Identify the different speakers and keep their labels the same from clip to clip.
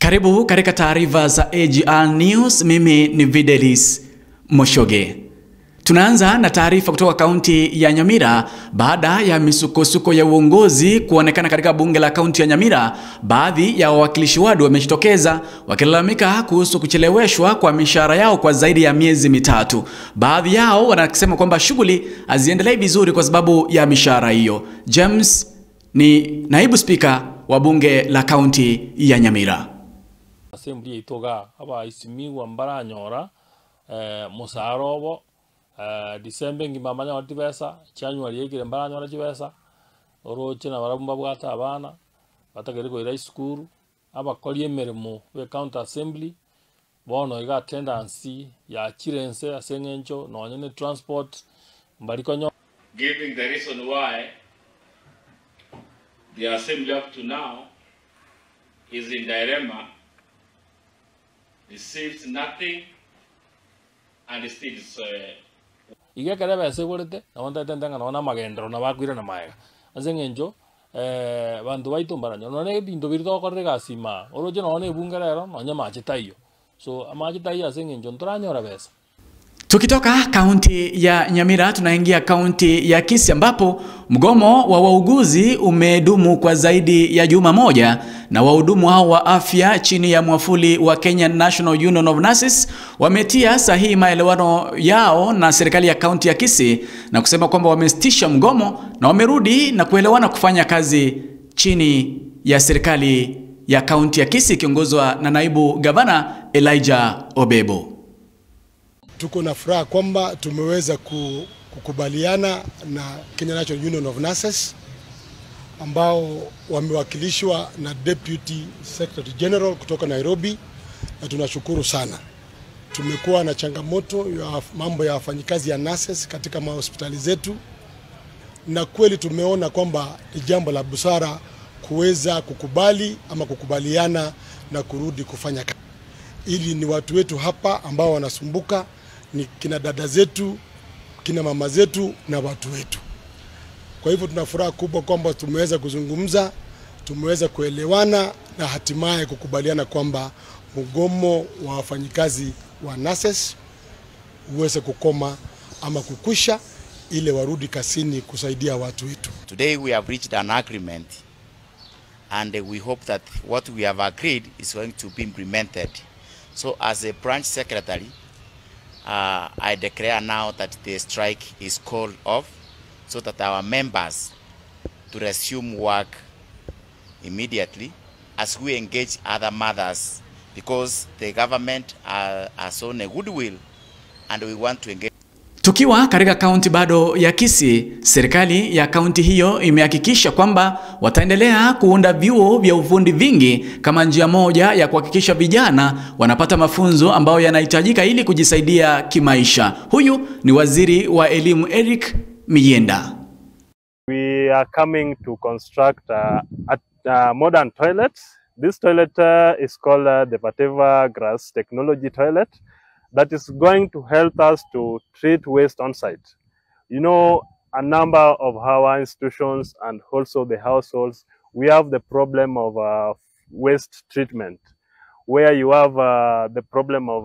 Speaker 1: Karibu katika taarifa za AGR News, mimi ni Videlis Moshoge. Tunaanza na taarifa kutoka kaunti ya Nyamira. Baada ya misukosuko ya uongozi kuonekana katika bunge la kaunti ya Nyamira, baadhi ya wawakilishi wadi wamejitokeza wakilalamika kuhusu kucheleweshwa kwa mishahara yao kwa zaidi ya miezi mitatu. Baadhi yao wanasema kwamba shughuli haziendelei vizuri kwa sababu ya mishahara hiyo. James ni naibu spika wa bunge la kaunti ya Nyamira.
Speaker 2: Assembly itoga aba isimiwa mbaranyora musarobo December ngimamanya watibesa January yegire mbaranyora chibesa oroche na barabumba bwata abana batagere koira school abakori emirimo we county assembly bono iga attendance ya chirense asengencho nonye ne transport mbarikonyo.
Speaker 3: Giving the reason why the assembly up to now is in dilemma, receives nothing and still is
Speaker 2: igekere bese gorete na wanda na magendro na bakwira na maega asengencho bantu baitumbaranyo none bintu birito korre gasima oroche none bungerero nonya machitaiyo so amachitaiyo asengencho ntoranyora besa.
Speaker 1: Tukitoka kaunti ya Nyamira tunaingia kaunti ya Kisii ambapo mgomo wa wauguzi umedumu kwa zaidi ya juma moja, na wahudumu hao wa afya chini ya mwafuli wa Kenya National Union of Nurses wametia sahihi maelewano yao na serikali ya kaunti ya Kisii na kusema kwamba wamesitisha mgomo na wamerudi na kuelewana kufanya kazi chini ya serikali ya kaunti ya Kisii ikiongozwa na naibu gavana Elijah Obebo.
Speaker 4: Tuko na furaha kwamba tumeweza kukubaliana na Kenya National Union of Nurses ambao wamewakilishwa na Deputy Secretary General kutoka Nairobi, na tunashukuru sana. Tumekuwa na changamoto ya mambo ya wafanyikazi ya nurses katika mahospitali zetu, na kweli tumeona kwamba ni jambo la busara kuweza kukubali ama kukubaliana na kurudi kufanya kazi. Ili ni watu wetu hapa ambao wanasumbuka, ni kina dada zetu, kina mama zetu na watu wetu. Kwa hivyo tuna furaha kubwa kwamba tumeweza kuzungumza, tumeweza kuelewana na hatimaye kukubaliana kwamba mgomo wa wafanyikazi wa nurses uweze kukoma ama kukwisha ili warudi kazini kusaidia watu wetu.
Speaker 5: Today we have reached an agreement and we hope that what we have agreed is going to be implemented. So as a branch secretary, I declare now that the strike is called off so that our members to resume work immediately as we engage other mothers, because the government has shown a goodwill and we want to engage.
Speaker 1: Tukiwa katika kaunti bado ya Kisii, serikali ya kaunti hiyo imehakikisha kwamba wataendelea kuunda vyuo vya ufundi vingi kama njia moja ya kuhakikisha vijana wanapata mafunzo ambayo yanahitajika ili kujisaidia kimaisha. Huyu ni waziri wa elimu Eric Miyienda.
Speaker 6: We are coming to construct a modern toilet. This toilet is called the Pateva Grass Technology Toilet. That is going to help us to treat waste on site. You know, a number of our institutions and also the households, we have the problem of waste treatment, where you have the problem of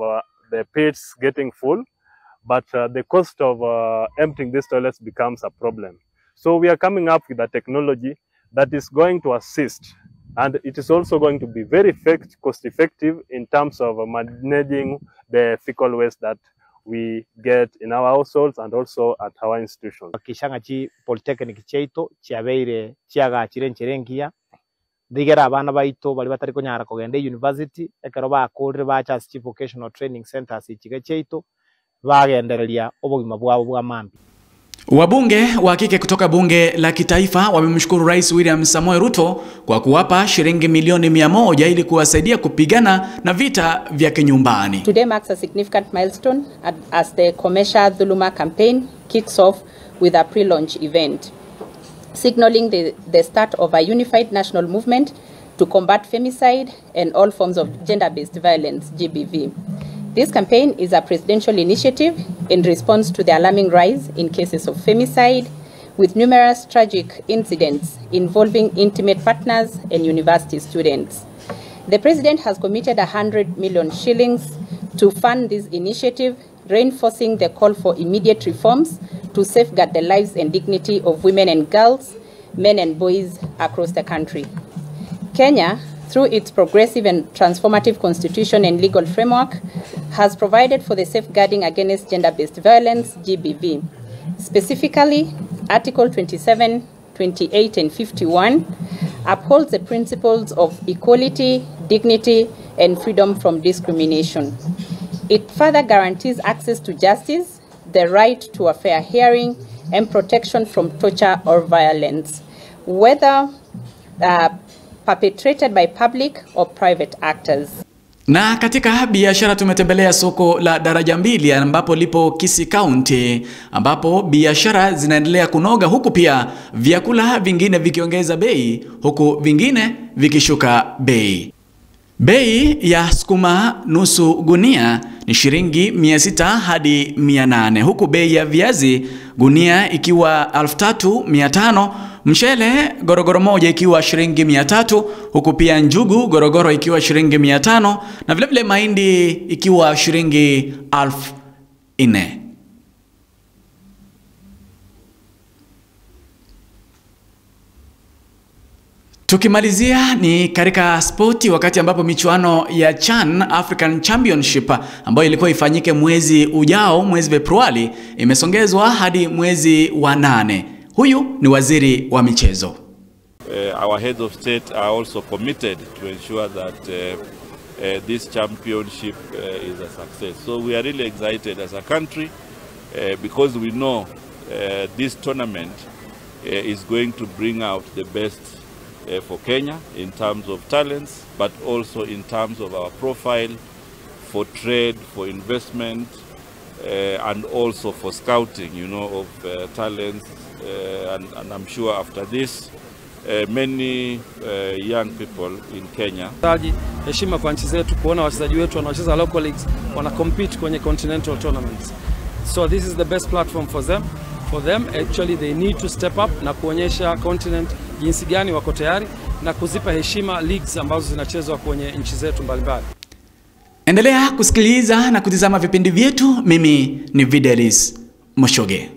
Speaker 6: the pits getting full, but the cost of emptying these toilets becomes a problem. So we are coming up with a technology that is going to assist, and it is also going to be very cost effective in terms of managing the fecal waste that we get in our households and also at our institutions.
Speaker 7: Kishanga chi polytechnic chaito chiabeire chiagachire ncherengia ndigera abana baito bali batari konyara kogenda university ekero bakorire bacha vocational training centers ichige chaito bagendereria obogima bwabo bwa mambi.
Speaker 1: Wabunge wa kike kutoka bunge la kitaifa wamemshukuru Rais William Samoei Ruto kwa kuwapa shilingi milioni 100 ili kuwasaidia kupigana na vita vya kinyumbani.
Speaker 8: Today marks a significant milestone as the Komesha Dhuluma campaign kicks off with a pre-launch event, signaling the start of a unified national movement to combat femicide and all forms of gender-based violence, GBV. This campaign is a presidential initiative in response to the alarming rise in cases of femicide, with numerous tragic incidents involving intimate partners and university students. The President has committed 100 million shillings to fund this initiative, reinforcing the call for immediate reforms to safeguard the lives and dignity of women and girls, men and boys across the country. Kenya, through its progressive and transformative constitution and legal framework, has provided for the safeguarding against gender-based violence, GBV. Specifically, Article 27, 28, and 51 upholds the principles of equality, dignity, and freedom from discrimination. It further guarantees access to justice, the right to a fair hearing, and protection from torture or violence, whether perpetrated by public or private actors.
Speaker 1: Na katika biashara tumetembelea soko la Daraja Mbili ambapo lipo Kisii County, ambapo biashara zinaendelea kunoga huku pia vyakula vingine vikiongeza bei huku vingine vikishuka bei. Bei ya sukuma nusu gunia ni shilingi 600 hadi 800, huku bei ya viazi gunia ikiwa 3500, mchele gorogoro moja ikiwa shilingi 300, huku pia njugu gorogoro ikiwa shilingi 500, na vile vile mahindi ikiwa shilingi 1400. Tukimalizia ni katika spoti, wakati ambapo michuano ya CHAN African Championship ambayo ilikuwa ifanyike mwezi ujao, mwezi Februari, imesongezwa hadi mwezi wa 8. Huyu ni waziri wa michezo.
Speaker 9: Our heads of state are also committed to ensure that this championship is a success. So we are really excited as a country because we know this tournament is going to bring out the best for Kenya in terms of talents, but also in terms of our profile for trade, for investment, and also for scouting, you know, of talents. And I'm sure after this, many young people in Kenya.
Speaker 10: Heshima kwa nchi zetu kuona wachezaji wetu wanaocheza local leagues wana compete kwenye continental tournaments. So this is the best platform for them. For them actually they need to step up na kuonyesha continent jinsi gani wako tayari na kuzipa heshima leagues ambazo zinachezwa kwenye nchi zetu mbalimbali.
Speaker 1: Endelea kusikiliza na kutizama vipindi vyetu. Mimi ni Videlis Moshoge.